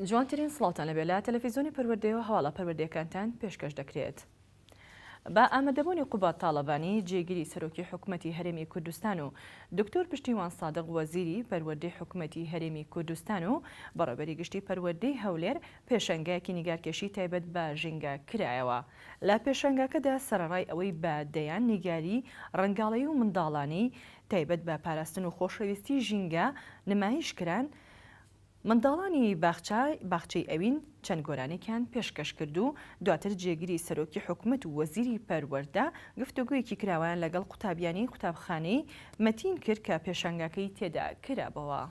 جوانترین سڵاوتان لەبێ لە تەلەفیزۆنی پەروەردەیەوە هەواڵە پەروەردەیەکانتان پێشکەش دەکرێت. بە ئامادەبوونی قوباد تاڵەبانی جێگری سەرۆکی حکومەتی هەرێمی کوردستان و دکتۆر پشتیوان سادق وەزیری پەروەردەی حکومەتی هەرێمی کوردستان و بەڕێوەبەری گشتی پەروەردەی هەولێر پێشەنگایەکی نیگارکێشی تایبەت بە ژینگە کرایەوە. لە پێشەنگاکەدا سەرەڕای ئەوەی بە دەیان نیگاری ڕەنگاڵەیی و منداڵانی تایبەت بە پاراستن و خۆشەویستی ژینگە نمایش کران، منداڵانی باخچە باخچەی ئەوین چەند گۆرانێکیان پێشکەش کرد و دواتر جێگری سەرۆکی حکومەت و وەزیری پەروەردە گفتوگۆیەکی کراوەیان لەگەڵ قوتابیانی قوتابخانەی مەتین کرد کە پێشانگاکەی تێدا کرابۆوە.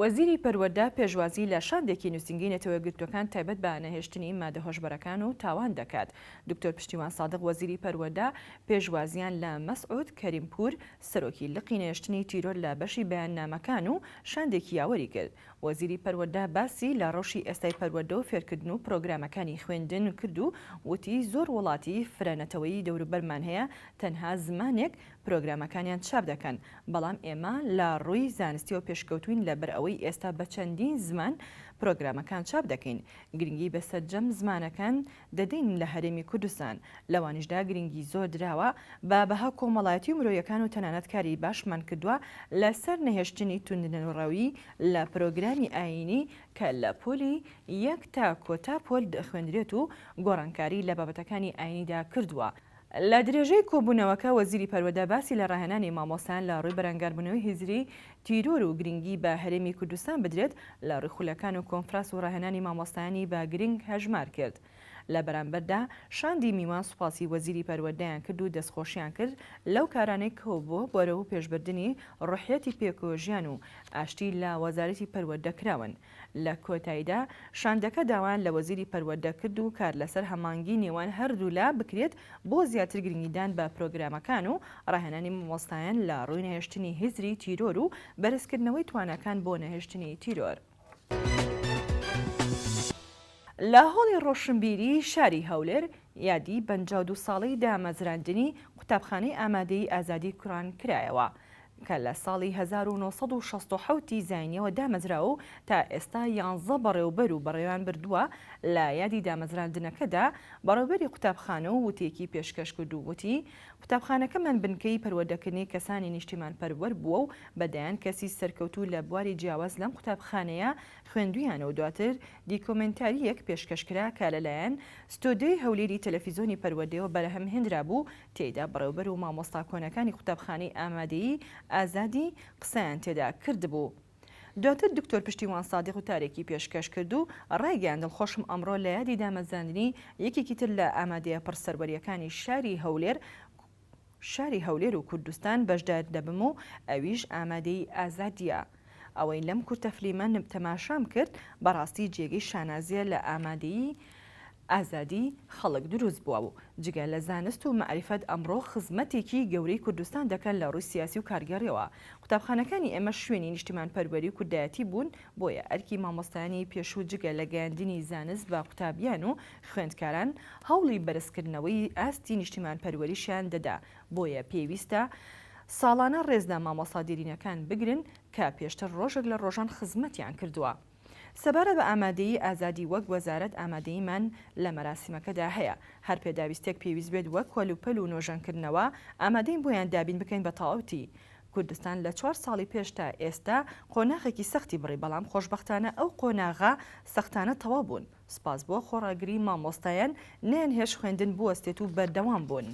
وەزیری پەروەردە پێشوازی لە شاندێکی نووسینگەی نەتەوەیەکگرتووەکان تایبەت بە نەهێشتنی مادە هۆشبەرەکان و تاوان دەکات. دکتۆر پشتیوان سادق وەزیری پەروەردە پێشوازیان لە مەسعود کەریمپوور سەرۆکی لقی نەهێشتنی تیرۆر لە بەشی بەیاننامەکان و شاندێکی یاوەری کرد. وەزیری پەروەردە باسی لە ڕەوشی ئێستای پەروەردە و فێرکردن و پرۆگرامەکانی خوێندن کرد و وتی زۆر وڵاتی فرە نەتەوەیی دەوروبەرمان هەیە تەنها زمانێک پرۆگرامەکانیان چاپ دەکەن، بەڵام ئێمە لە ڕووی زانستیەوە پێشکەوتووین لەبەر ئەوەی ئێستا بە چەندین زمان پرۆگرامەکان چاپ دەکەین، گرنگی بە سەرجەم زمانەکان دەدەین لە هەرێمی کوردستان، لەوانیشدا گرنگی زۆر دراوە بە بەها کۆمەڵایەتی و مرۆیەکان و تەنانەت کاری باشمان کردووە لەسەر نەهێشتنی توندنڕەوی لە پرۆگرامی ئایینی کە لە پۆلی یەک تا کۆتا پۆل دەخوێندرێت و گۆڕانکاری لە بابەتەکانی ئایینیدا کردووە. لە درێژەی کۆبوونەوەکە وەزیری پەروەدە باسی لە ڕاهێنانی مامۆستایان لە ڕووی بەرەنگاربوونەوەی هزری تیرۆر و گرنگی بە هەرێمی کوردستان بدرێت لە ڕووی خولەکان و کۆنفراس و ڕاهێنانی مامۆستایانی بە گرنگ هەژمار کرد. لە بەرامبەردا شاندی میوان سوپاسی وەزیری پەروەردەیان کرد و دەستخۆشیان کرد لەو کارانەی کە بۆ بەرەو پێشبردنی ڕۆحیەتی پێکەوەژیان و ئاشتی لە وەزارەتی پەروەردە کراون. لە کۆتاییدا شاندەکە داوایان لە وەزیری پەروەردە کرد و کار لەسەر هەمانگی نێوان هەردوولا بکرێت بۆ زیاتر گرنگیدان بە پرۆگرامەکان و ڕاهێنانی مامۆستایان لە ڕووی نەهێشتنی هزری تیرۆر و بەرزکردنەوەی تواناکان بۆ نەهێشتنی تیرۆر. لە هۆڵی ڕۆشنبیری شاری هەولێر یادی 52 ساڵەی دامەزراندنی قوتابخانەی ئامادەیی ئازادی کوڕان کرایەوە. کە لە ساڵی 1967 ی زاینیەوە دامەزراوە و تا ئێستا یانزە بەڕێوبەر و بەڕێوەیان بردووە، لە یادی دامەزراندنەکەدا بەڕێوبەری قوتابخانە و وتەیەکی پێشکەش کرد و وتی، قوتابخانەکەمان بنکەی پەروەردەکردنی کەسانی نیشتیمانپەروەر بووە و بە دەیان کەسی سەرکەوتوو لە بواری جیاواز لەم قوتابخانەیە خوێندوویانە و دواتر دیکۆمێنتارییەک پێشکەش کرا کە لەلایەن ستۆدیۆی هەولێری تەلەفیزۆنی پەروەردەیەوە بەرهەم هێنرابوو تێیدا بەڕێوبەر و مامۆستا کۆنەکانی قوتابخانەی ئامادەیی ئازادی قسەیان تێدا کردبوو. دواتر دکتۆر پشتیوان سادق وتارێکی پێشکەش کرد و ڕایگەیاند دڵخۆشم ئەمڕۆ لە یادی دامەزراندنی یەکێکی تر لە ئامادەیە پڕ سەروەرییەکانی شاری هەولێر شاری هەولێر و کوردستان بەشدار دەبم و ئەویش ئامادەیی ئازادییە. ئەوەی لەم کورتە فلیمە تەماشام کرد بەڕاستی جێگەی شانازیە لە ئامادەیی ئازادی خەڵک دروست بووە و جگە لە زانست و مەعریفەت ئەمڕۆ خزمەتێکی گەورەی کوردستان دەکەن لە ڕووی سیاسی و کارگێڕیەوە قوتابخانەکانی ئێمە شوێنی نیشتیمانپەروەری و کوردایەتی بوون بۆیە ئەرکی مامۆستایانی پێشوو جگە لە گەیاندنی زانست بە قوتابیان و خوێندکاران هەوڵی بەرزکردنەوەی ئاستی نیشتیمانپەروەریشیان دەدا بۆیە پێویستە ساڵانە ڕێز لە مامۆستا دێرینەکان بگرن کە پێشتر ڕۆژێک لە ڕۆژان خزمەتیان کردووە. سەبارەت بە ئامادەیی ئازادی وەک وەزارەت ئامادەییمان لە مەراسیمەکەدا هەیە، هەر پێداویستیەک پێویست بێت وەک کەلوپەل و نۆژەنکردنەوە ئامادەین بۆیان دابین بکەین بە تەواوتی. کوردستان لە چوار ساڵی پێش تا ئێستا قۆناغێکی سەختی بڕی بەڵام خۆشبەختانە ئەو قۆناغە سەختانە تەواو بوون. سوپاس بۆ خۆڕاگری مامۆستایان نەیانهێشت خوێندن بوەستێت و بەردەوام بوون.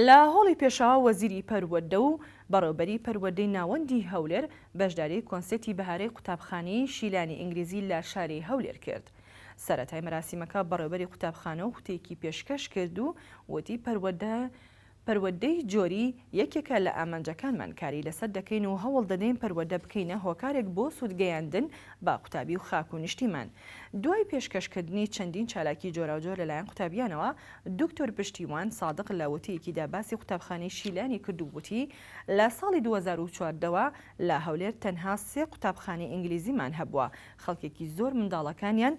لە هۆڵی پێشەوا وەزیری پەروەردە و بەڕێوبەری پەروەردەی ناوەندی هەولێر بەشداری کۆنسێتی بەهارەی قوتابخانەی شیلانی ئینگلیزی لە شاری هەولێر کرد. سەرەتای مەراسیمەکە بەڕێوبەری قوتابخانە و وتەیەکی پێشکەش کرد و وتی پەروەردە پەروەردەی جۆری یەکێکە لە ئامانجەکانمان کاری لەسەر دەکەین و هەوڵ دەدەین پەروەردە بکەینە هۆکارێک بۆ سوود گەیاندن بە قوتابی و خاک و نیشتیمان. دوای پێشکەشکردنی چەندین چالاکی جۆراوجۆر لەلایەن قوتابیانەوە، دکتۆر پشتیوان سادق لە وتەیەکیدا باسی قوتابخانەی شیلانی کرد و وتی، لە ساڵی 2014 وە لە هەولێر تەنها سێ قوتابخانەی ئینگلیزیمان هەبووە، خەڵکێکی زۆر منداڵەکانیان.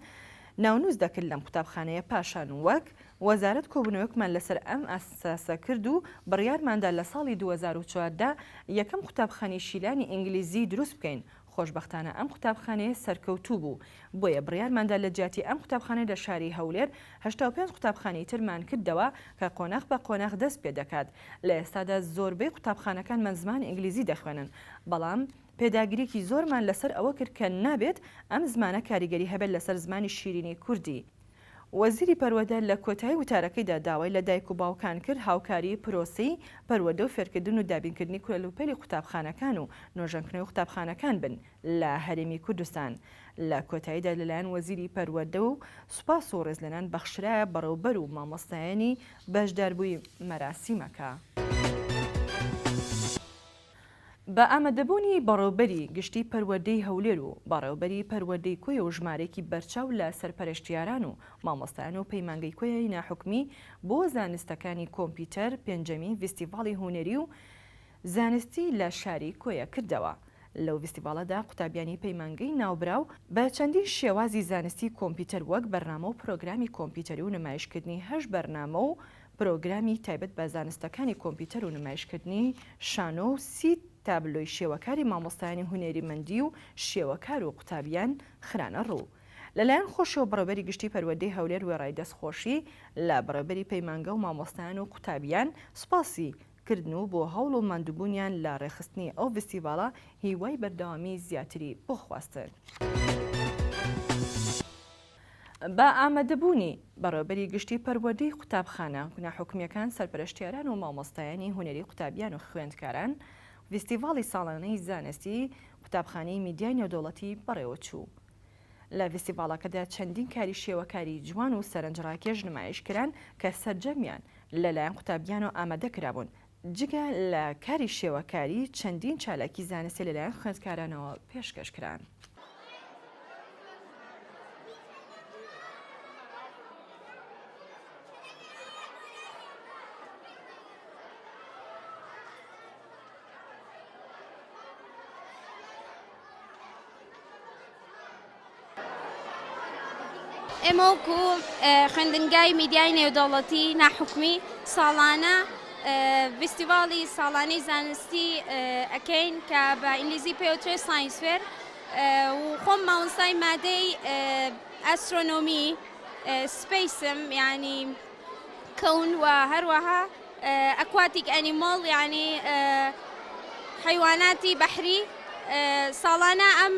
ناونووس دەکرد لەم قوتابخانەیە پاشان وەک وەزارەت کۆبوونەوەکمان لەسەر ئەم ئەساسە کرد و بڕیارماندا لە ساڵی 2014 یەکەم قوتابخانەی شیلانی ئینگلیزی دروست بکەین خۆشبەختانە ئەم قوتابخانەیە سەرکەوتوو بوو بۆیە بڕیارماندا لە جیاتی ئەم قوتابخانەیە لە شاری هەولێر 85 قوتابخانەی ترمان کردەوە کە قۆناغ بە قۆناغ دەست پێدەکات لە ئێستادا زۆربەی قوتابخانەکانمان زمانی ئینگلیزی دەخوێنن بەڵام پێداگریی زۆرمان لەسەر ئەوە کرد کە نابێت ئەم زمانە کاریگەری هەبێت لەسەر زمانی شیرینی کوردی. وەزیری پەروەدە لە کۆتایی وتارەکەیدا داوای لە دایک و باوکان کرد هاوکاری پرۆسەی پەروەردە و فێرکردن و دابینکردنی کەلوپەلی قوتابخانەکان و نۆژەنکردنەوەی قوتابخانەکان بن لە هەرێمی کوردستان. لە کۆتاییدا لەلایەن وەزیری پەروەردە و سوپاس و ڕێزلێنان بەخشرایە بەڕێوبەر و مامۆستایانی بەشداربووی مەراسیمەکە. بە ئامادەبوونی بەڕێوبەری گشتی پەروەردەی هەولێر و بەڕێوبەری پەروەردەی کۆیە و ژمارەیەکی بەرچاو لە سەرپەرشتیاران و مامۆستایان و پەیمانگەی کۆیەی ناحوکمی بۆ زانستەکانی کۆمپیوتەر پێنجەمین ڤیستیڤاڵی هونەری و زانستی لە شاری کۆیە کردەوە. لەو ڤیستیڤاڵەدا قوتابیانی پەیمانگەی ناوبراو بە چەندین شێوازی زانستی کۆمپیوتەر وەک بەرنامە و پرۆگرامی کۆمپیوتەری و نمایشکردنی هەشت بەرنامە و پرۆگرامی تایبەت بە زانستەکانی کۆمپیوتەر و نمایشکردنی شانۆ و سی تابلۆی شێوەکاری مامۆستایانی هونەریمەندی و شێوەکار و قوتابیان خرانە ڕوو. لەلایەن خۆشیەوە بەڕێوبەری گشتی پەروەردەی هەولێر وێڕای دەستخۆشی لە بەڕێوبەری پەیمانگە و مامۆستایان و قوتابیان سوپاسی کردن و بۆ هەوڵ و ماندووبوونیان لە ڕێکخستنی ئەو ڤستیڤاڵە هیوای بەردەوامی زیاتری بۆ خواستن. بە ئامادەبوونی بەڕێوەبەری گشتی پەروەردەی قوتابخانە ناحکومییەکان، سەرپەرشتیاران و مامۆستایانی هونەری قوتابیان و خوێندکاران، ڤیستیڤاڵی ساڵانەی زانستی قوتابخانەی میدیای نێودەوڵەتی بەڕێوەچوو. لە ڤیستیڤاڵەکەدا چەندین کاری شێوەکاری جوان و سەرنجڕاکێش نمایش کران کە سەرجەمیان لەلایەن قوتابیانەوە ئامادە کرابوون، جگە لە کاری شێوەکاری چەندین چالاکی زانستی لەلایەن خوێندکارانەوە پێشکەش کران. ئێمە وەکو خوێندنگای میدیای نێودەوڵەتی ناحکومی ساڵانە ڤیستیڤاڵی ساڵانەی زانستی ئەکەین کە بە ئینگلیزی پێوترێ science fair و خۆم مامۆستای مادەی astronomy space م یعنی کەون و هەروەها aquatic animal یانی حەیواناتی بەحری ساڵانە ئەم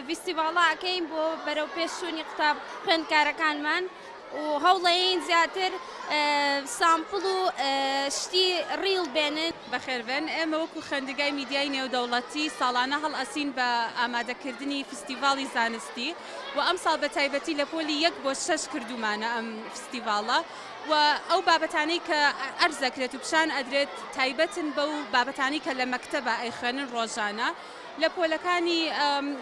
ڤیستیڤاڵە ئەکەین بۆ بەرەو پێشچوونی قوتاب خوێندکارەکانمان و هەوڵەین زیاتر sample و شتی real بێنن. بەخێربێن، ئێمە وەکو خوێندنگای میدیای نێودەوڵەتی ساڵانە هەڵئەسین بە ئامادەکردنی فیستیڤاڵی زانستی و ئەمساڵ بە تایبەتی لە پۆلی یەک بۆ شەش کردوومانە ئەم فستیڤاڵە و ئەو بابەتانەی کە عەرز دەکرێت و پیشان ئەدرێت تایبەتن بەو بابەتانەی کە لە مەکتەبا ئەیخوێنن ڕۆژانە لە پۆلەکانی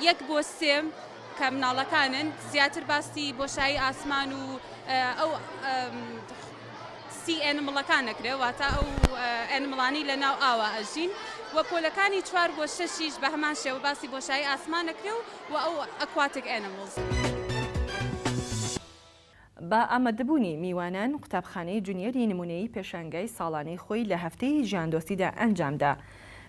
یەک بۆ سێ کە مناڵەکانن زیاتر باسی بۆشایی ئاسمان و ئەو sea animal ەکان ئەکرێ واتە ئەو animal انەی لە ناو ئاوا ئەژین و پۆلەکانی چوار بۆ شەشیش بە هەمان شێوە باسی بۆشایی ئاسمان ئەکرێ و ئەو aquatic animals. بە ئامادەبوونی میوانان قوتابخانەی جونیەری نمونەیی پێشانگای ساڵانەی خۆی لە هەفتەی ژیاندۆستیدا ئەنجامدا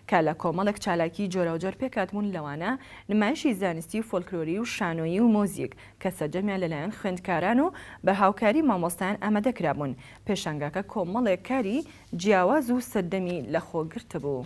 کە لە کۆمەڵێک چالاکی جۆراوجۆر پێکهاتبوون لەوانە نمایشی زانستی و فۆلکلۆری و شانۆیی و مۆزیک کە سەرجەمیان لەلایەن خوێندکاران و بە هاوکاری مامۆستایان ئامادەکرابوون پێشانگاکە کۆمەڵێک کاری جیاواز و سەردەمی لەخۆگرتبوو.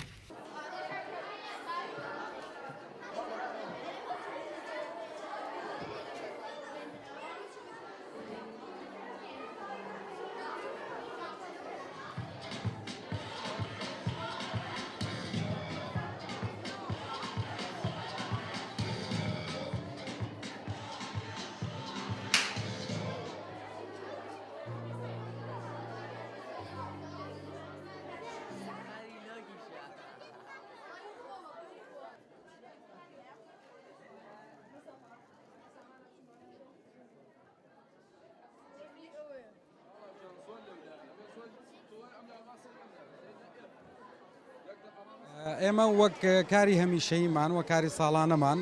ئێمە وەک کاری هەمیشەییمان وە کاری ساڵانەمان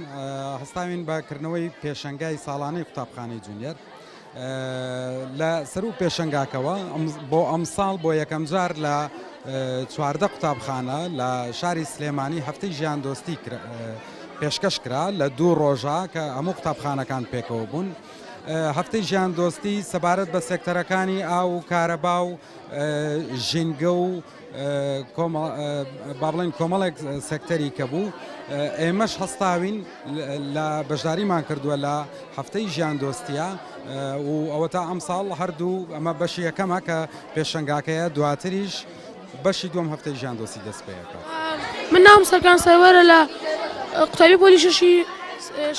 هەستاوین بە کردنەوەی پێشەنگای ساڵانەی قوتابخانەی جونیەر. لە سەروو پێشەنگاکەوە بۆ ئەمساڵ بۆ یەکەمجار لە 14 قوتابخانە لە شاری سلێمانی هەفتەی ژیاندۆستی پێشکەش کرا لە دوو ڕۆژە کە هەموو قوتابخانەکان پێکەوە بوون. هەفتەی ژیاندۆستی سەبارەت بە سێکتەرەکانی ئاو و کارەبا و ژینگە و با بڵێن کۆمەڵێک سێکتەری کە بوو ئێمەش هەستاوین لە بەشداریمان کردووە لە هەفتەی ژیاندۆستیە و ئەوە تا ئەمساڵ هەردوو ئەمە بەشی یەکەمە کە پێشەنگاکەیە دواتریش بەشی دووەم هەفتەی ژیاندۆستی دەست پێەکات. من ناوم سەرکان سەروەرە لە قوتابی پۆلی شەشی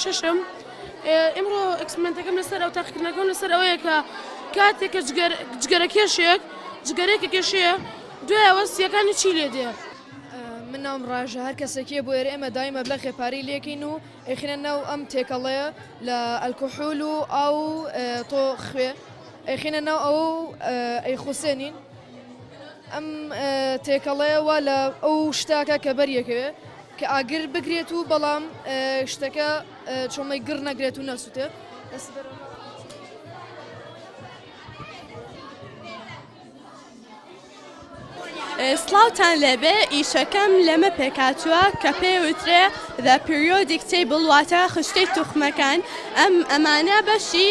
شەشم ئمڕۆ experiment ەکەم لەسەر ئەو تاقیکردنەکەم لەسەر ئەوەیە کە کاتێک کە جگەرە کێشێک جگەرەیەکە کێشەیە دوای ئەوە سیەکانی چی لێ دێ؟ من ناوم ڕاژە هەر کەسێکیە بۆ ئێرە ئێمە داوای مەبلەغێ پارەی لێکەین و ئەیخەینە ناو ئەم تێکەڵەیە لە ئەلکحول و ئاو و تۆ خوێ ئەیخەینە ناو ئەوە و ئەیخوسێنین ئەم تێکەڵەیە وا لە ئەو شتاکە کە بەریەکەوێ کە ئاگر بگرێت و بەڵام شتەکە چۆمەی گڕ نەگرێت و نەسووتێ. سڵاوتان لێبێ ئیشەکەم لەمە پێکهاتووە کە پێی وترێ The Periodic Table واتە خشتەی توخمەکان ئەم ئەمانە بەشی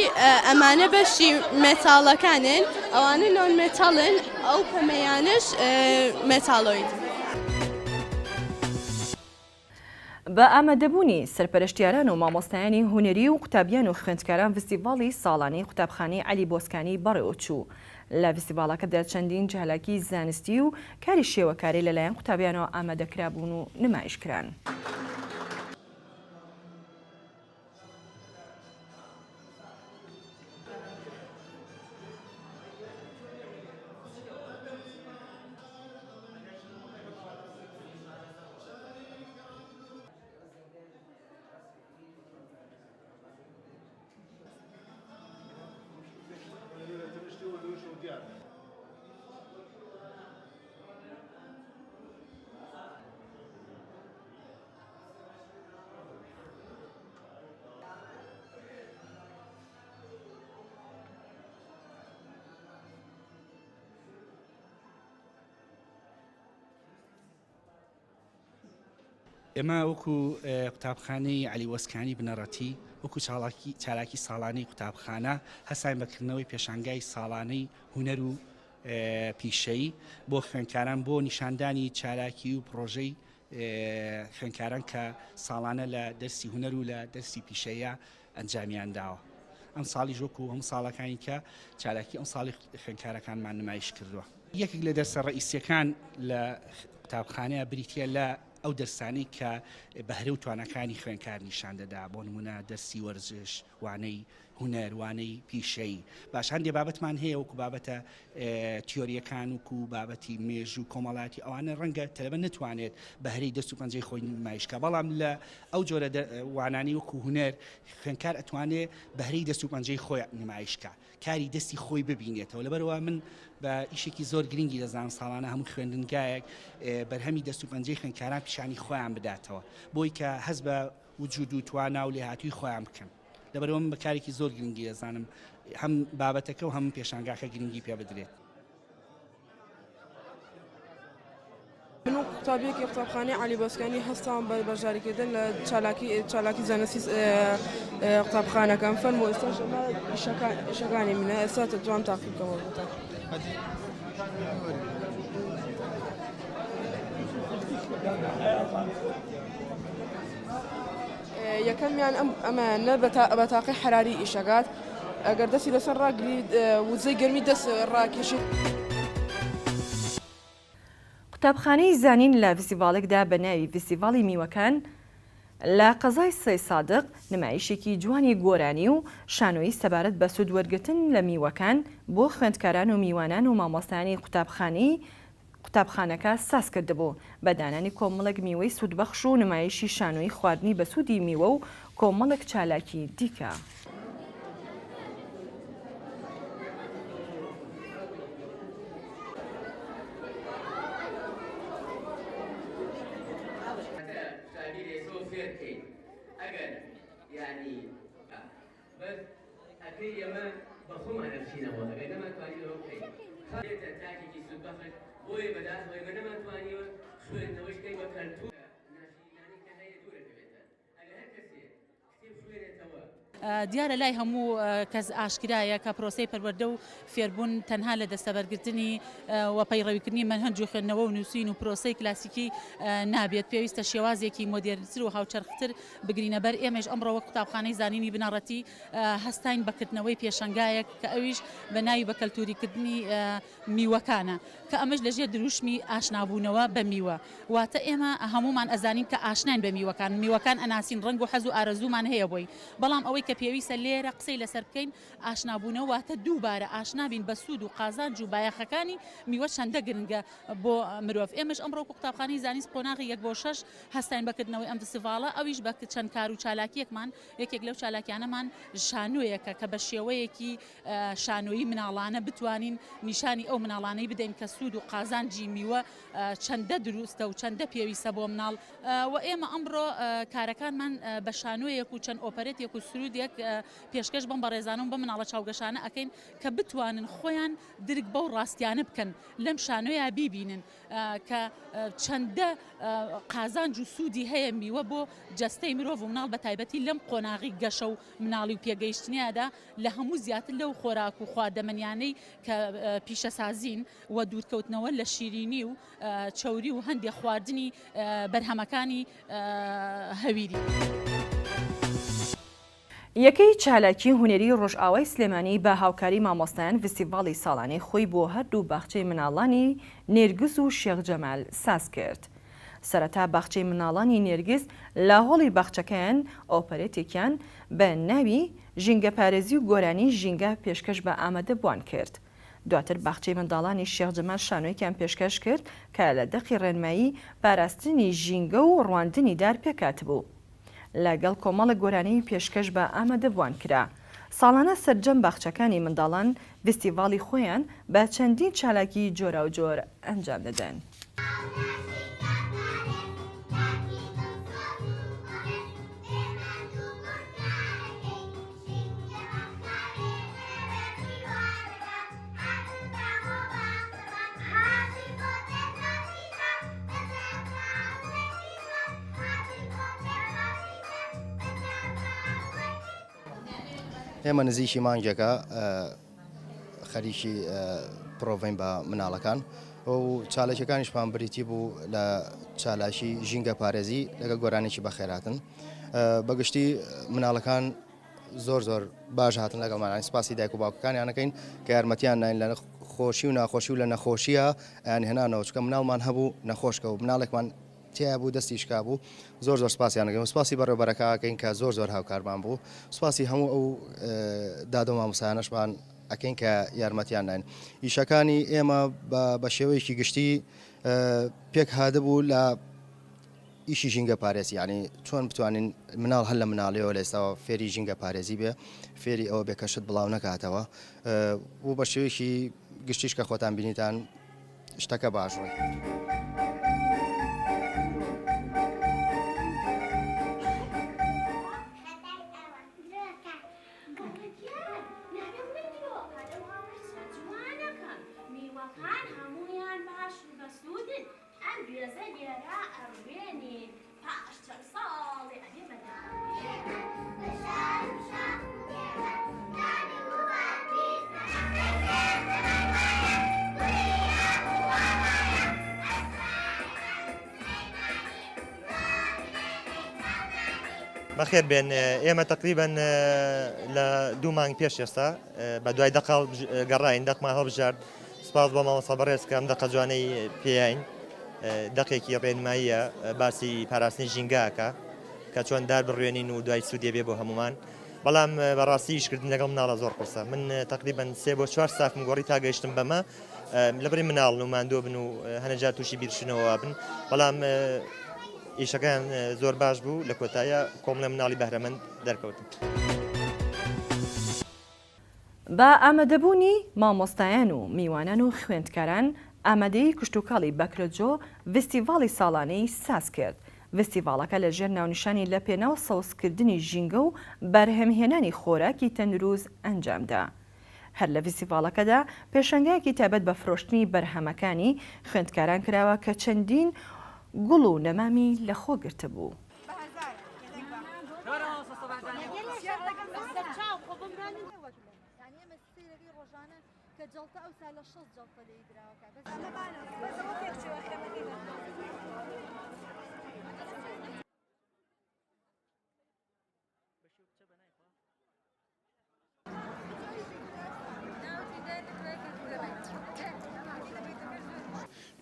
ئەمانە بەشی metal ەکانن ئەوانە non metal ن ئەو پەمەیانەش metalloid. بە ئامادەبوونی سەرپەرشتیاران و مامۆستایانی هونەری و قوتابیان و خوێندکاران ڤستیڤاڵی ساڵانەی قوتابخانەی عەلی بۆسکانی بەڕێوەچوو. لە ڤستیڤاڵەکەدا چەندین چالاکی زانستی و کاری شێوەکاری لەلایەن قوتابیانەوە ئامادەکرابوون و نمایشکران. ئێمە وەکو قوتابخانەی عەلی وەسکانی بنەڕەتی وەکو چالاکی ساڵانەی قوتابخانە هەستاین بە کردنەوەی پێشانگای ساڵانەی هونەر و پیشەیی بۆ خوێندکاران بۆ نیشاندانی چالاکی و پڕۆژەی خوێندکاران کە ساڵانە لە دەرسی هونەر و لە دەرسی پیشەیە ئەنجامیان داوە. ئەم ساڵیش وەکو هەموو ساڵەکانی کە چالاکی ئەم ساڵی خوێندکارەکانمان نمایش کردووە. یەکێک لە دەرسە ڕئیسیەکان لە قوتابخانەیە بریتە لە ئەو دەرسانەی کە بەهرە و تواناکانی خوێندکار نیشان دەدا، بۆ نمونە دەرسی وەرزش، وانەی هونەر، وانەی پیشەیی. باش هەندێ بابەتمان هەیە وەکو بابەتە تیۆرییەکان وەکو بابەتی مێژوو کۆمەڵایەتی ئەوانە ڕەنگە تەلەبە نەتوانێت بەهرەی دەست و پەنجەی خۆی نمایش کا بەڵام لە ئەو جۆرە وانانەی وەکو هونەر خوێندکار ئەتوانێ بەهرەی دەست و پەنجەی خۆی نمایش کا کاری دەستی خۆی ببینێتەوە لەبەرەوە من بە ئیشێکی زۆر گرنگی دەزانم ساڵانە هەموو خوێندنگایەک بەرهەمی دەست و پەنجەی خوێندکاران پیشانی خۆیان بداتەوە بۆی کە هەست بە وجود و توانا و لێهاتووی خۆیان بکەن. لەبەرئەوە من بە کارێکی زۆر گرنگی دەزانم هەم بابەتەکە و هەم پێشانگاکە گرنگی پێ بدرێت. من وەک قوتابیەکی قوتابخانەی عەلی بۆسکانی هەستاوم بە بەشداریکردن لە چالاکی چالاکی زانستی قوتابخانەکەم فەرموو ئێستاش ئەمە ئیشەکانی منە ئێستا دەتوانم تاقی بکەمەوە بۆتان. یەکەمیان ئەم ئەمەیان بە تاقی حەراری ئیشەکات ئەگەر دەستی لەسەر ڕاگریت وزەی گەرمی دەست ڕاکێشیت. قوتابخانەی زانین لە ڤیستیڤاڵێکدا بە ناوی ڤیستیڤاڵی میوەکان لە قەزای سەیدسادق نمایشێکی جوانی گۆرانی و شانۆیی سەبارەت بە سوود وەرگرتن لە میوەکان بۆ خوێندکاران و میوانان و مامۆستایانی قوتابخانەی قوتابخانەکە ساز کردبوو بە دانانی کۆمەڵێک میوەی سوودبەخش و نمایشی شانۆیی خواردنی بەسوودی میوە و کۆمەڵێک چالاکی دیکە. بە خۆمانە بچینەوە ئەگەر نەمانتوانی ئەوە بکەین بێتە تاکێکی سوودبەخش بۆیە بەداخەوە ئێمە نەمانتوانیوە خوێندنەوەش بکەین بە کەلتوور ناشیرینانەی کە هەیە دوورەکەوێتە ئەگەر هەر کەسێ کتێب خوێنێتەوە. دیارە لای هەموو کەس ئاشکرایە کە پرۆسەی پەروەردە و فێربوون تەنها لە دەستەبەرگرتنی و پەیڕەویکردنی مەنهەج و خوێندنەوە و نووسین و پرۆسەی کلاسیکی نابێت، پێویستە شێوازێکی مۆدێرنتر و هاوچەرختر بگرینە بەر، ئێمەیش ئەمڕۆ وەک قوتابخانەی زانینی بنەڕەتی هەستاین بە کردنەوەی پێشەنگایەک کە ئەویش بە ناوی بە کەلتووریکردنی میوەکانە کە ئەمەش لە ژێر دروشمی ئاشنابوونەوە بە میوە واتە ئێمە هەموومان ئەزانین کە ئاشناین بە میوەکان میوەکان ئەناسین ڕەنگ و حەز و ئارەزوومان هەیە بۆی بەڵام ئەوەی کە پێویستە لێرە قسەی لەسەر بکەین ئاشنابوونەوە واتە دووبارە ئاشنا بین بە سوود و قازانج و بایەخەکانی میوە چەندە گرنگە بۆ مرۆڤ ئێمەش ئەمڕۆ وەکو قوتابخانەی زانست قۆناغی یەک بۆ شەش هەستاین بە کردنەوەی ئەم فستیڤاڵە ئەویش بە چەند کار و چالاکییەکمان یەکێک لەو چالاکیانەمان شانۆیەکە کە بە شێوەیەکی شانۆیی مناڵانە بتوانین نیشانی ئەو مناڵانەی بدەین کە سوود و قازانجی میوە چەندە دروستە و چەندە پێویستە بۆ مناڵ و ئێمە ئەمڕۆ کارەکانمان بە شانۆیەک و چەند ئۆپەرێتێک و سرودێک پێشکەش بەم بەڕێزانە و بەم مناڵە چاوگەشانە ئەکەین کە بتوانن خۆیان درک بەو ڕاستیانە بکەن لەم شانۆیە بیبینن کە چەندە قازانج و سوودی هەیە میوە بۆ جەستەی مرۆڤ و مناڵ بە تایبەتی لەم قۆناغی گەشە و مناڵی و پێگەیشتنیادا لە هەموو زیاتر لەو خۆراک و خواردەمەنیانەی کە پیشەسازین و دوورکەوتنەوە لە شیرینی و چەوری و هەندێک خواردنی بەرهەمەکانی هەویری. یەکەی چالاکی هونەری ڕۆژئاوای سلێمانی بە هاوکاری مامۆستایان ڤیستیڤاڵی ساڵانەی خۆی بۆ هەردوو باخچەی مناڵانی نێرگز و شێخ جەمال سازکرد. سەرەتا باخچەی مناڵانی نێرگز لە هۆڵی باخچەکەیان ئۆپەرێتێکیان بە ناوی ژینگەپارێزی و گۆرانی ژینگە پێشکەش بە ئامادەبووان کرد. دواتر باخچەی منداڵانی شێخ جەمال شانۆیەکیان پێشکەش کرد کە لە دەقی ڕێنمایی پاراستنی ژینگە و ڕواندنی دار پێکهاتبوو. لە گەڵ کۆمەڵێک گۆرانی پێشکەش بە ئامادەبووان کرا. ساڵانە سەرجەم باخچەکانی منداڵان ڤیستیڤاڵی خۆیان بە چەندین چالاکی جۆراوجۆر ئەنجام دەدەن. ئێمە نزیکی مانگێکە خەریکی پرۆڤین بە مناڵەکان و چالاکیەکانیشمان بریتی بوو لە چالاکی ژینگە پارێزی لەگە گۆرانێکی بەخێراتن بەگشتی مناڵەکان زۆر زۆر باش هاتن لەگەڵمان سپاسی دایک و باوکەکانیانەکەین کە یارمەتیان ناین لە خۆشی و ناخۆشی و لە نەخۆشیە ئەیان هێنانەوە چکە مناڵمان هەبوو نەخۆشکە و مناڵێکمان تیا بوو دەستی شکا بوو زۆر زۆر سپاسیان دەکەین و سپاسی بەڕێوبەرەکە ئەکەین کە زۆر زۆر هاوکارمان بوو سپاسی هەموو ئەو دادە و مامۆستایانەشمان ئەکەین کە یارمەتیان ناین ئیشەکانی ئێمە بە شێوەیەکی گشتی پێک هاتبوو لە ئیشی ژینگە پارێزی یعنی چۆن بتوانین مناڵ هەر لە مناڵیەوە لە ئێستاوە فێری ژینگە پارێزی بێ فێری ئەوە بێ کە شت بڵاو نەکاتەوە و بە شێوەیەکی گشتیش کە خۆتان بینیتان شتەکە باش ڕۆی. بەخێر بێن ئێمە تقریبن لە دوو مانگ پێش ئێستا بە دوای دەقاڵ گەڕین دەقمان هەڵبژارد سپاس بۆ مامۆستا بەڕێز کە ئەم دەقە جوانەی پێیاین دەقێکی ڕێنماییە باسی پاراستنی ژینگاکە کە چۆن دار بڕوێنین و دوای سوودێ بێ بۆ هەمومان بەڵام بەڕاستی ئیشکردن لەگەڵ مناڵە زۆر قورسە من تقریبن سێ بۆ چوار ستافم گۆڕی تا گەیشتم بەمە لەبری مناڵن و ماندوو بن و هەنەجار تووشی بیرچونەوە بن بەڵام ئیشەکەیان زۆر باش بوو لە کۆتایە کۆمەڵێ مناڵی بەهرەمەند دەرکەوتن. بە ئامادەبوونی مامۆستایان و میوانان و خوێندکاران ئامادەیی کشتوکاڵی بەکرەجۆ ڤستیڤاڵی ساڵانەی سازکرد. ڤستیڤاڵەکە لە ژێر ناونیشانی لە پێناو سەوزکردنی ژینگە و بەرهەمهێنانی خۆراکی تەندروست ئەنجامدا. هەر لە ڤیستیڤاڵەکەدا پێشانگایەکی تایبەت بە فرۆشتنی بەرهەمەکانی خوێندکاران کراوە کە چەندین گوڵ و نەمامی لەخۆ گرتبوو.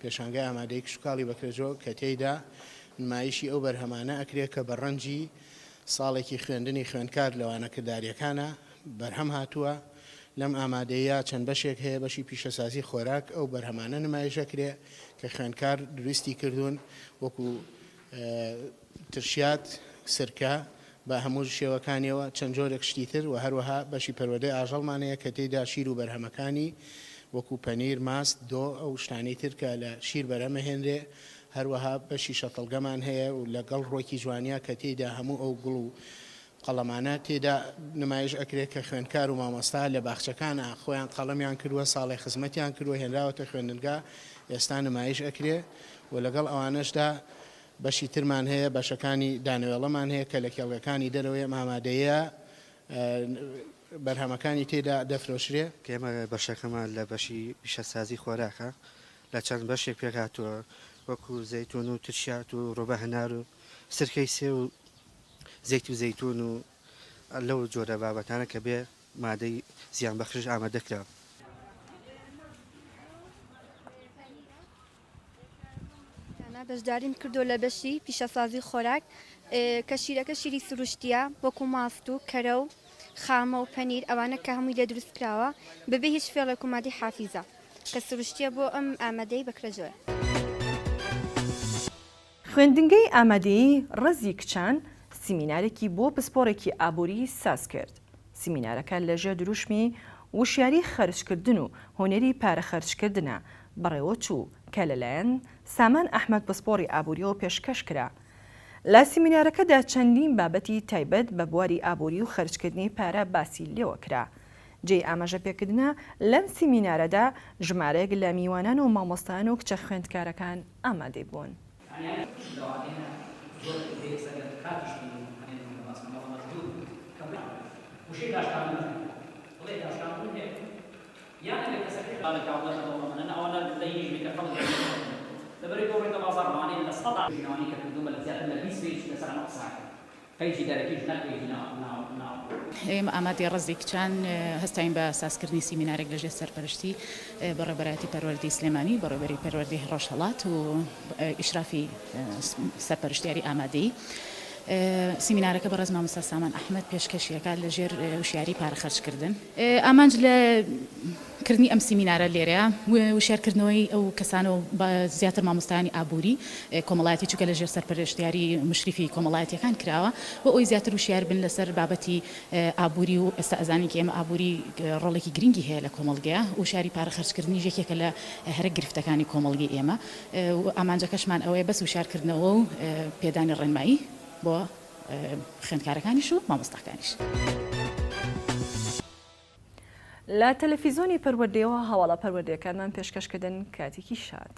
پێشانگای ئامادەی کشتوکاڵی بەکرەجۆ کە تێیدا نمایشی ئەو بەرهەمانە ئەکرێت کە بە ڕەنجی ساڵێکی خوێندنی خوێندکار لە وانە کردارییەکانا بەرهەم هاتووە، لەم ئامادەییە چەند بەشێک هەیە، بەشی پیشەسازی خۆراک ئەو بەرهەمانە نمایش ئەکرێ کە خوێندکار دروستی کردوون وەکو ترشیات، سرکە بە هەموو شێوەکانیەوە، چەند جۆرێک شتی تر و هەروەها بەشی پەروەردەی ئاژەڵمان هەیە کە تێیدا شیر و بەرهەمەکانی وەکو پەنیر، ماست، دۆ ئەو شتانەی تر کە لە شیر بەرهەم ئەهێنرێ، هەروەها بەشی شەتڵگەمان هەیە و لە گەڵ ڕۆکی جوانیا کە تێیدا هەموو ئەو گوڵ و قەڵەمانە تێیدا نمایش ئەکرێ کە خوێندکار و مامۆستا لە باخچەکانا خۆیان قەڵەمیان کردووە ساڵێ خزمەتیان کردووە هێنراوەتە خوێندنگا ئێستا نمایش ئەکرێ و لەگەڵ ئەوانەشدا بەشی ترمان هەیە، بەشەکانی دانەوێڵەمان هەیە کە لە کێڵگەکانی دەرەوەی ئەم ئامادەیە بەرهەمەکانی تێدا دەفرۆشرێ. کە ئێمە بەشەکەمان لە بەشی پیشەسازی خۆراکە لە چەند بەشێک پێکهاتووە وەکو زەیتون و ترشیات و ڕۆبە هەنار و سرکەی سێو و زەیت و زەیتون و لەو جۆرە بابەتانە کە بێ مادەی زیانبەخشش ئامادەکراوە. بەشداریم کردووە لە بەشی پیشەسازی خۆراک کە شیرەکە شیری سروشتیە وەکو ماست و کەرە و خامە و پەنیر ئەوانە کە هەمووی لێ دروست کراوە بەبێ هیچ فێڵێک و مادەی حافیزە کە سروشتیە بۆ ئەم ئامادەی بەکرەجۆیە. خوێندنگەی ئامادەیی ڕەزی کچان سیمینارێکی بۆ پسپۆڕێکی ئابووری ساز کرد. سیمینارەکە لەژێر دروشمی وشیاری خەرجکردن و هونەری پارە خەرجکردنە بەڕێوەچوو کە لەلایەن سامان ئەحمەد پسپۆڕی ئابووریەوە پێشکەش کرا. لە سیمینارەکەدا چەندین بابەتی تایبەت بە بواری ئابووری و خەرجکردنی پارە باسی لێوە کرا. جێی ئاماژە پێکردنە لەم سیمینارەدا ژمارەیەک لە میوانان و مامۆستایان و کچە خوێندکارەکان ئامادەی بوون. ئێمە ئامادەی ڕەزی کچان هەستاین بە سازکردنی سیمینارێک لەژێر سەرپەرشتی بەڕێوەبەرایەتی پەروەردەی سلێمانی و بەڕێوەبەری پەروەردەی ڕۆژهەڵات و ئیشرافی سەرپەرشتیاری ئامادەیی. سیمینارەکە بەڕێز مامۆستا سامان ئەحمەد پێشکەشی ئەکات لەژێر وشیاری پارە خەرجکردن. ئامانج لە کردنی ئەم سیمینارە لێرەیە وشیارکردنەوەی ئەو کەسانە و زیاتر مامۆستایانی ئابووری کۆمەڵایەتی چونکە لەژێر سەرپەرشتیاری مشریفی کۆمەڵایەتیەکان کراوە بۆ ئەوەی زیاتر وشیار بن لەسەر بابەتی ئابووری و ئێستا ئەزانین کە ئێمە ئابووری ڕۆڵێکی گرنگی هەیە لە کۆمەڵگەیا وشیاری پارە خەرجکردنیش یەکێکە لە هەرە گرفتەکانی کۆمەڵگەی ئێمە و ئامانجەکەشمان ئەوەیە بەس وشیارکردنەوە و پێدانی ڕێنمایی بۆ خوێندکارەکانیش و مامۆستاکانیش. لە تەلەفیزۆنی پەروەردەیەوە هەواڵە پەروەردەیەکانمان پێشکەش کردن کاتێکی شاد.